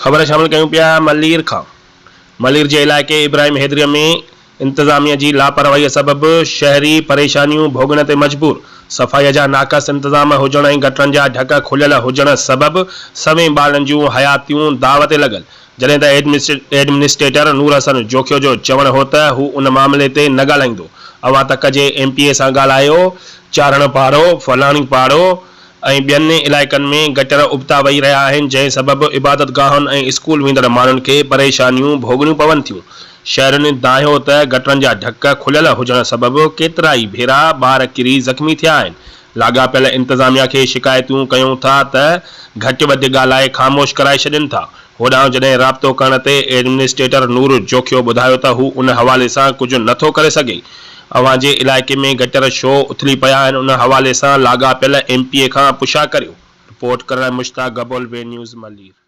خبر شامل ڪيون پيا ملير کان ملير جي علائقي ابراهيم حيدري ۾ انتظاميه جي لاپرواهي سبب شهري پريشانيون ڀوڳڻ تي مجبور، صفائي جا ناقص انتظام هجڻ ۽ گٽرن جا ڍڪ کليل هجڻ سبب سوين ٻارڙن جون حياتيون داء تي لڳل، جڏهن ته ايڊمنسٽريٽر نور حسن جوکيو جو چوڻ هو ته هو ان معاملي تي نه ڳالهائيندو، اوهان تڪ جي ايم پي اي سان ڳالهايو، چارڻ پاڙو، فلاڻي پاڙو، ۽ ٻين علائقن ۾ گٽر ابتا وهي رهيا آهن جنهن سبب عبادتگاهن ۽ اسڪول ويندڙ ماڻهن کي پريشانيون ڀوڳڻيون پون ٿيون. شهرين دانهيو ته گٽرن جا ڍڪ کليل هجڻ سبب ڪيترائي ڀيرا ٻار ڪري زخمي ٿيا آهن. لاڳاپيل انتظاميا کي شڪايتون ڪيون ٿا ته گهٽ وڌ ڳالهائي خاموش ڪرائي ڇڏين ٿا. هوڏانهن جڏهن رابطو ڪرڻ تي ايڊمنسٽريٽر نور جوکيو ٻڌايو ته هو ان حوالي سان ڪجهه نه ٿو ڪري سگهي، اوهان جي علائقي ۾ گٽر ڇو اٿلي پيا آهن ان حوالي سان لاڳاپيل ايم پي اي کان پڇا ڪريو. رپورٽ ڪرڻ لاء مشتاق گبول، وي نيوز، ملير.